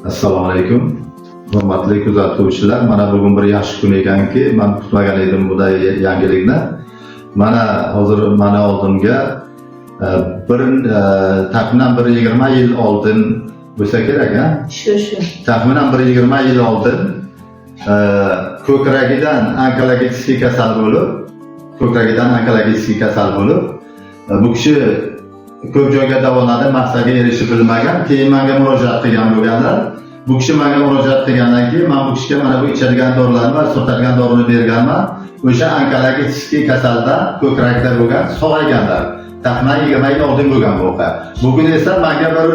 Assalomu alaykum. Hurmatli kuzatuvchilar, mana bugun bir yaxshi kun ekanki, men kutmagan edim bunday yangilikni. Mana hozir mani oldimga bir taxminan bir 20 yil oldin bo'lsa kerak, ha? Shu. Taxminan bir 20 yil oldin ko'kragidan onkologik kasal bo'lib, ko'kragidan onkologik kasal bo'lib, bu kishi ko'p joyga davoladi, maqsadga erishib bilmagan, keyin menga murojaat qilgan bo'lganlar. Bu kishi menga murojaat qilgandan keyin men bu kishiga mana bu ichadigan dorilarni va surtadigan dorini berganman. O'sha onkologik kasaldan ko'krakda bo'lgan sog'ayganlar. Taxminan 20 yil oldin bo'lgan bu voqea. Bugun esa menga bir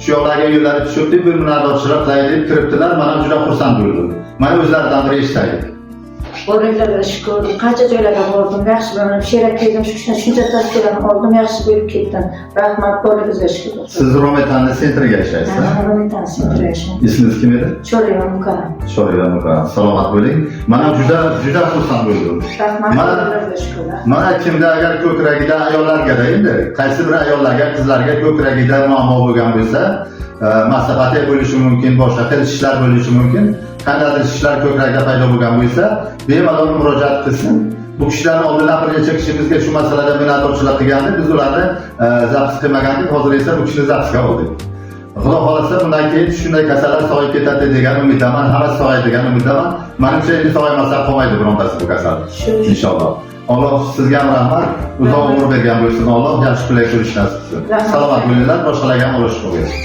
shu yoqlarga yo'llari tushibdi, bir minnatdorchilik qilay deb kiribdilar. Men ham juda xursand bo'ldim. Mana o'zlaridan bir eshitaylik. Bolalarga shukur, qancha joylarga bordim, yaxshi bo'ldim. Sherak keldim, shu shuncha tavsiyalarni oldim, yaxshi bo'lib ketdim. Rahmat, boringizga shukur. Siz Rometanni центр iga ishlaysiz, ha? Rometan центр da yashayman. Ismingiz kim edi? Choriva Mukarram. Shoira Mukarram. Salomat bo'ling. Men ham juda juda xursand bo'ldim. Rahmat, bolalarga shukur. Mana kimda agar ko'kragida, ayollarga endi qaysi bir ayollarga, qizlarga ko'kragida muammo bo'lgan bo'lsa, mastopatiya bo'lishi mumkin, boshqa xil shishlar bo'lishi mumkin. Qandaydir shishlar ko'krakda paydo bo'lgan bo'lsa, bemalol murojaat qilsin. Bu kishilarni oldindan bir necha kishi bizga shu masalada minnatdorchilik qilgandi. Biz ularni запись qilmagandik. Hozir esa bu kishini запись ga oldik. Xudo xohlasa, bundan keyin shunday kasallar sog'ayib ketadi degan umiddaman. Hammasi sog'ayadi degan umiddaman. Manimcha, endi sog'aymasa qolmaydi birontasi bu kasal. Shu. Inshaalloh. Alloh sizga ham rahmat. Uzoq umr bergan bo'lsin. Alloh yaxshi kunlar ko'rish nasib qilsin. Rahmat. Salomat bo'linglar, boshqalarga ham Alloh shifo bersin.